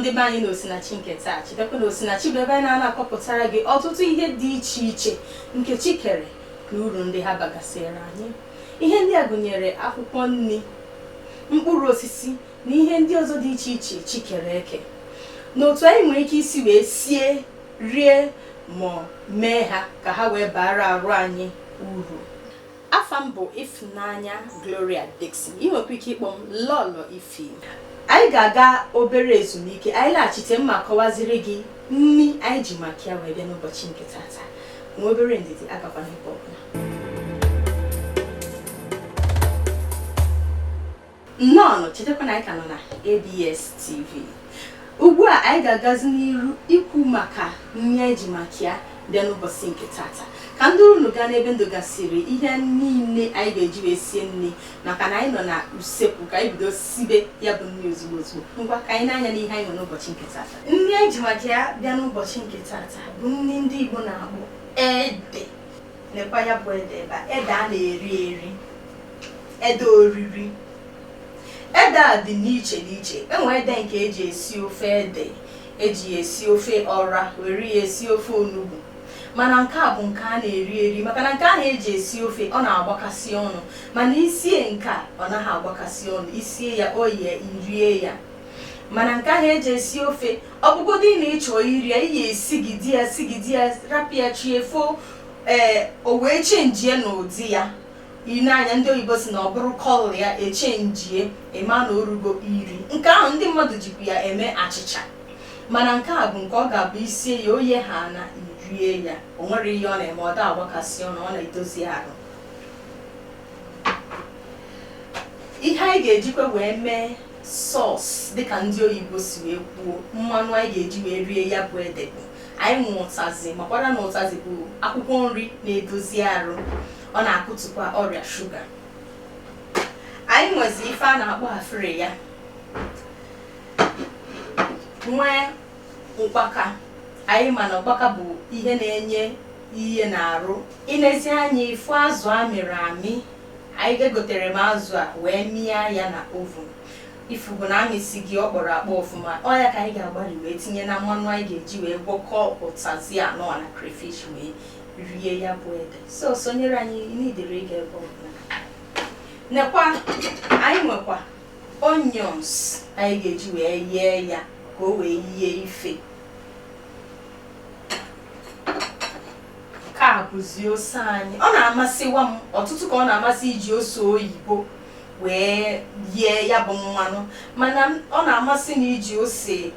Ndị be anyị na Osinachi nke taa. Chetakwa na Osinachi bụ ebe anyị na-ana akọpụtara gị ọtụtụ ihe dị iche iche nke chi kere na uru ndị ha bagasịrị anyị. Ihe ndị a gụnyere akwụkwọ nri, mkpụrụ osisi na ihe ndị ọzọ dị iche iche chi kere eke, na otu anyị nwere ike isi wee sie, rie ma mee ha ka ha wee baara arụ anyị uru. Afa m bụ Ifunanya Gloria Dixon. Ị nwekwa ike ịkpọ m Lọlọ Ifi. Anyị ga-aga obere ezumike. Anyị laghachite, m ma-akọwaziri gị nri anyị ji maka ya wee bịa n'ụbọchị nke tata. Nwee obere ndidi, agakwana ebe ọbụla. Nnọọ, chetakwa na anyị ka nọ na ABS TV. Ugbu a anyị ga-agazi n'iru ikwu maka nri anyị ji maka ya bịa n'ụbọchị nke tata. Ka m duru unu gaa n'ebe m dogasịrị ihe niile anyị ga-eji wee sie nri, maka na anyị nọ na usekwu ka anyị bido sibe ya bụ nri ozugbo ozugbo. Ngwa, ka anyị nee anya n'ihe anyị nwe n'ụbọchị nke tata. Nri anyị ji maka ya bịa n'ụbọchị nke tata bụ nri ndị Igbo na-akpọ ede. Nekwa ya bụ ede ebe a, ede a na-eri eri, ede oriri. Ede a dị n'iche n'iche. Enwe ede nke eji esi ofe ede, eji ya esi ofe ọra, were ya esi ofe onugbu, mana nke a bụ nke a na-eri eri, maka na nke ahụ eji esi ofe ọ na-agbakasị ọnụ, mana isie nke a ọ naghị agbakasị ọnụ. Isie ya o yee, irie ya. Mana nke ahụ eji esi ofe, ọ bụgodị na ị chọọ iri ya, ị ya esigide ya, sigide ya, rapụ ya chi efo, ee, o wee chenjie n'ụdị ya. I nee anya, ndị oyibo si na ọ bụrụ colour ya echenjie, ịma na o rugo iri. Nke ahụ ndị mmadụ jikwa ya eme achịcha, mana nke a bụ nke ọ ga-abụ isie ya, oye ha na irie ya, o nwere ihe ọ na-eme, ọ da agbakasị ọnụ, ọ na-edozi arụ. Ihe anyị ga-ejikwa wee mee sauce, dịka ndị oyibo si wee kwuo, mmanụ anyị ga-eji wee rie ya bụ ede, bụ anyị nwe ụtazị. Makwara na ụtazị bụ akwụkwọ nri na-edozi arụ, ọ na-akụtukwa ọrịa shuga. Anyị nwezi ife a na-akpọ afịrị ya, nwee ụkpaka. Anyị ma na ụkpaka bụ ihe na-enye ihe na-arụ. Inezi anya, ifu azụ amịrị amị. Anyị egotere m azụ a wee mịa ya na oven. Ifugo na amịsị gị, ọ kpọrọ akpọ ọfụma. Ọ ya ka anyị ga-agbari wee tinye na mmanụ anyị ga-eji wee gwọkọọ ụtazị anọ na crayfish wee rie ya bụ ede. So sonyere anyị n'idere ịga ebe ọbụla. Nekwa, anyị nwekwa onions anyị ga-eji wee yee ya ka o wee yie ife. Nke a bụzi ose anyị. Ọ na-amasịwa m ọtụtụ ka ọ na-amasị iji ose oyibo wee yee ya bụ mmanụ, mana ọ na-amasị m iji ose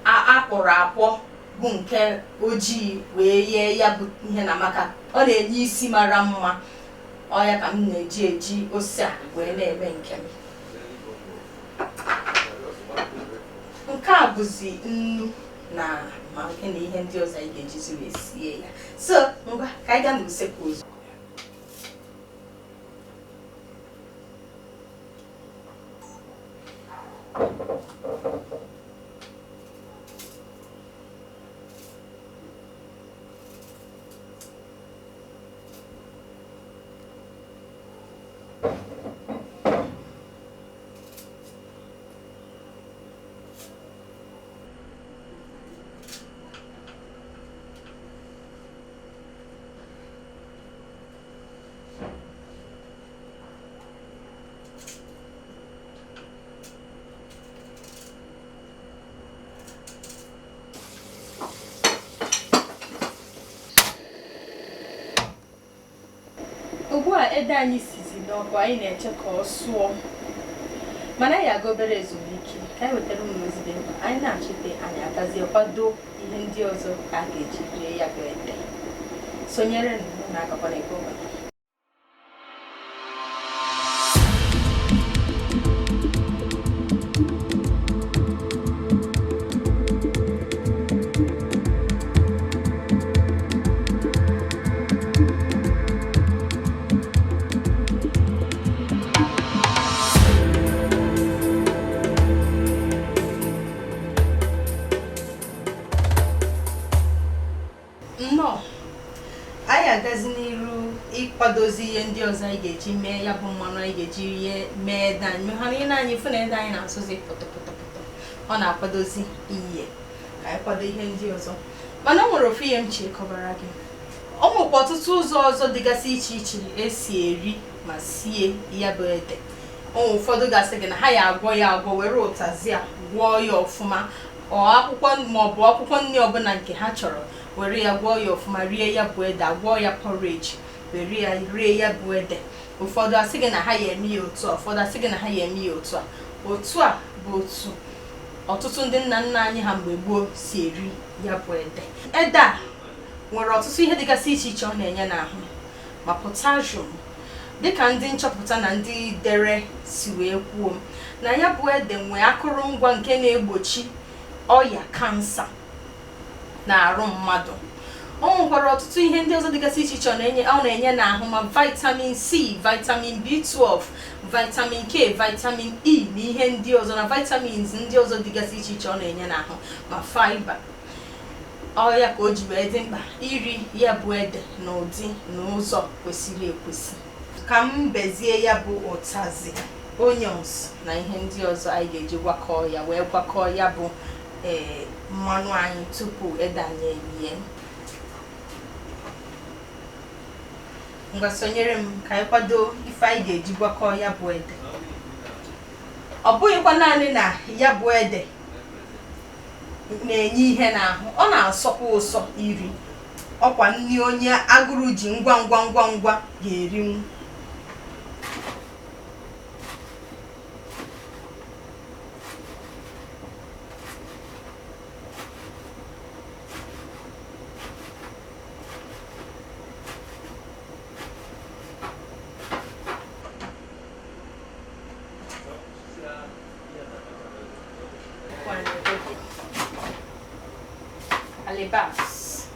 akwọrọ akwọ bụ nke ojii wee yee ya bụ ihe, na maka ọ na-enye isi mara mma. Ọ ya ka m na-eji eji ose a wee na-eme nke m. Nke a bụzi nnu na maggi na ihe ndị ọzọ anyị ga-ejizi wee sie ya. So ngwa, ka anyị gaa n'usekwu ozugbo. Ugbu a ede anyị sizi n'ọkụ, anyị na-eche ka ọ sụọ, mana anyị aga obere ezumike ka anyị wetara unu ozi dị mkpa. Anyị na-achịte, anyị agazie kwado ihe ndị ọzọ ka a ga-eji rie ya bụ ede. Sonyere na agakwa na ebe ọbụla. Nnọọ, anyị agazi n'iru ịkwadozi ihe ndị ọzọ anyị ga-eji mee ya bụ mmanụ anyị ga-eji ihe mee ede anyị. Ha niile anyị fụ na ede anyị na-asụzi pụtụpụtụpụtụ. Ọ na-akwadozi iye. Ka anyị kwado ihe ndị ọzọ, mana o nwere ofu ihe m chi kọbara gị. O nwekwa ọtụtụ ụzọ ọzọ dịgasị iche iche esi eri ma sie ya bụ ede. O nwere ụfọdụ ga-asị gị na ha ya agwọ ya agwọ, were ụtazị a gwọọ ya ọfụma, ọ akwụkwọ maọbụ akwụkwọ nri ọbụla nke ha chọrọ, were ya gwọọ ya ọfụma, rie ya bụ ede, agwọọ ya porridge, were ya rie ya bụ ede. Ụfọdụ asị gị na ha ya eme ya otu a, ụfọdụ asị gị na ha ya eme ya otu a. Otu a bụ otu ọtụtụ ndị nna nna anyị ha mgbe gboo si eri ya bụ ede. Ede a nwere ọtụtụ ihe dịgasị iche iche ọ na-enye n'ahụ, ma potassium, dịka ndị nchọpụta na ndị dere si wee kwuo na ya bụ ede nwee akụrụngwa nke na-egbochi ọya kansa na-arụ mmadụ. O nwekwara ọtụtụ ihe ndị ọzọ dịgasị iche iche ọ na-enye n'ahụ, ma vitamin C, vitamin B12, vitamin K, vitamin E na ihe ndị ọzọ, na vitamins ndị ọzọ dịgasị iche iche ọ na-enye n'ahụ, ma fiber. Ọ ya ka o ji wee dị mkpa iri ya bụ ede n'ụdị na ụzọ kwesịrị ekwesị. Ka m bezie ya bụ ụtazị, onions na ihe ndị ọzọ anyị ga-eji gwakọọ ya, wee gwakọọ ya bụ ee mmanụ anyị tupu ede anyị eyie. Ngwa, sonyere m ka anyị kwado ife anyị ga-eji gwakọọ ya bụ ede. Ọ bụghịkwa naanị na ya bụ ede na-enye ihe n'ahụ, ọ na-asọkwa ụsọ iri. Ọkwa nri onye agụrụ ji ngwa ngwa ngwa ngwa ga-erinwu. Alibas.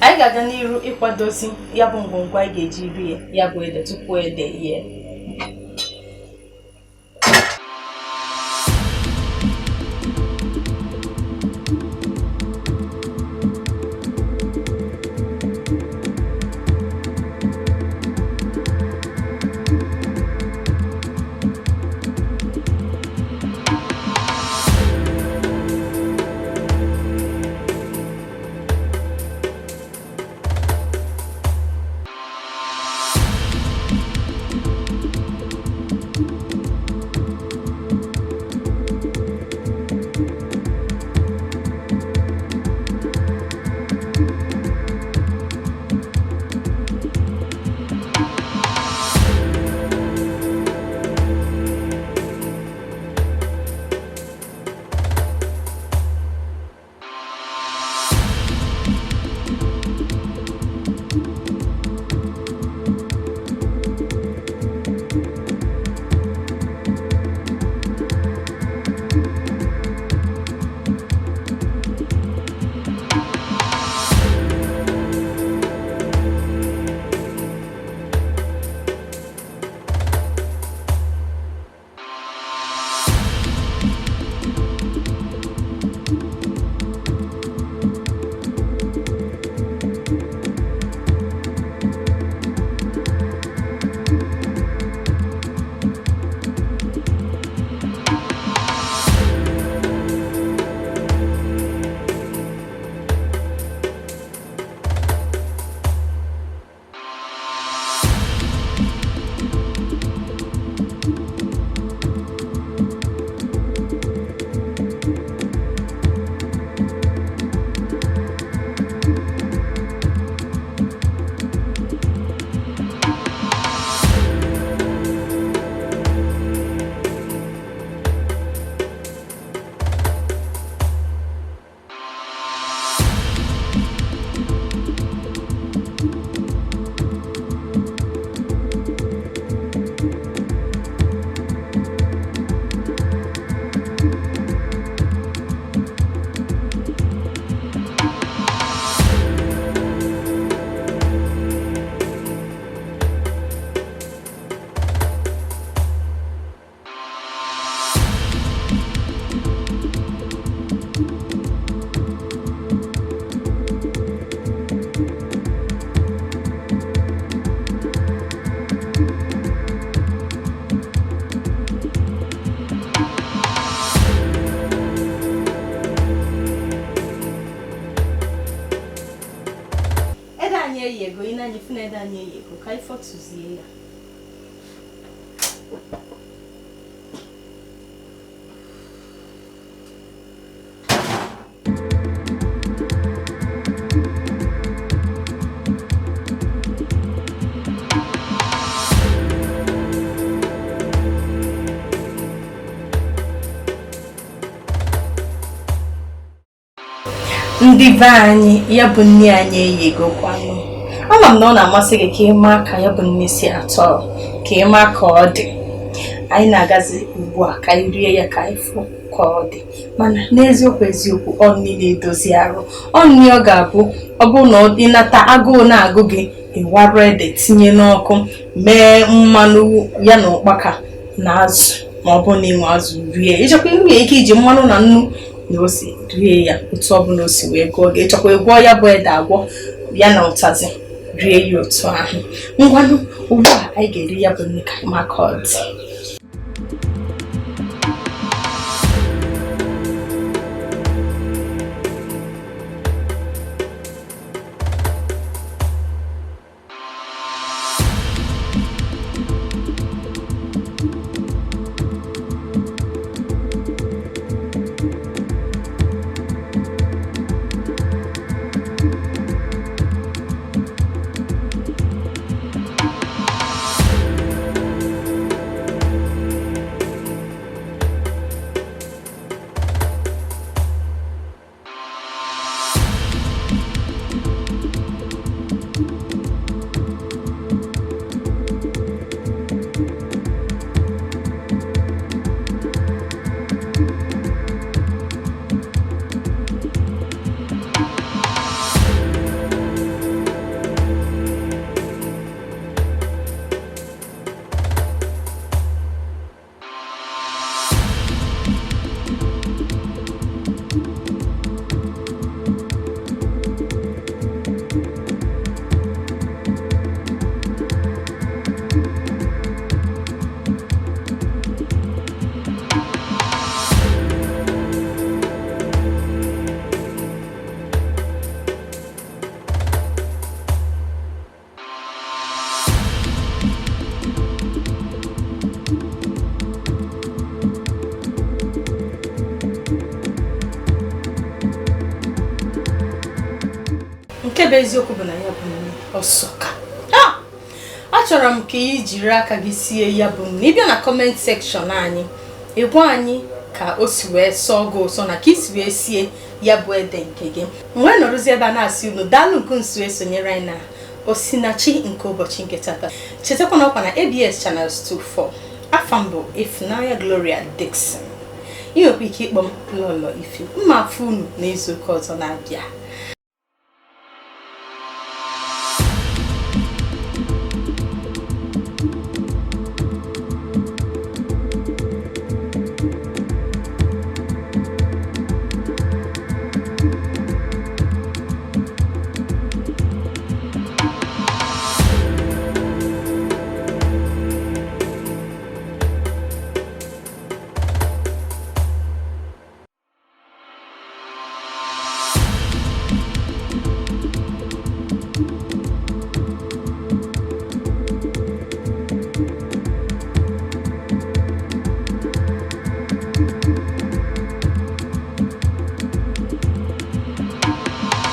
Anyị ga-aga n'iru ịkwadozi ya bụ ngwongwo anyị ga-eji rie ya bụ ede tupu ede yie. Fọtụzie ya. Ndị be anyị, ya bụ nni anyị eyegokwanụ. Ama m na ọ na-amasị gị ka ị maa ka ya bụ nni si atọ, ka ị maa ka ọ dị. Anyị na-agazi ugbu a ka anyị rie ya ka anyị fụ ka ọ dị. Mana n'eziokwu eziokwu, ọ nni na-edozi arụ, ọ nni ọ ga-abụ ọ bụrụ na ị nata agụụ na-agụ gị, ịwarụ ede tinye n'ọkụ, mee mmanụ ya na ụkpaka na azụ, ma ọ bụ na ịnwe azụ rie. Ịchọkwa inwe ike iji mmanụ na nnu na ose rie ya, otu ọbụla o si wee gụọ gị. Ịchọkwa ịgwọ ya bụ ede agwọ ya na ụtazị rie ya otu ahụ. Ngwanụ, ugbu a anyị ga-eri ya bụ nni ka maka ọ dị. Nke bụ eziokwu bụ na ya bụ nni ọsọka. Achọrọ m ka ị jiri aka gị sie ya bụ nni. Ị bịa na comment section anyị, ị gwa anyị ka o si wee sọọ gị ụsọ na ka i si wee sie ya bụ ede nke gị. Mgbe nọrụzi ebe a na-asị unu daalụ nke nso esonyere anyị na Osinachi nke ụbọchị nke tata. Chetakwa na ọkwa na ABS Channels 24. Afa m bụ Ifunanya Gloria Dixon. Ị nwekwa ike ịkpọ m Lọlọ Ife. Mma afụ unu n'izuụka ọzọ na-abịa.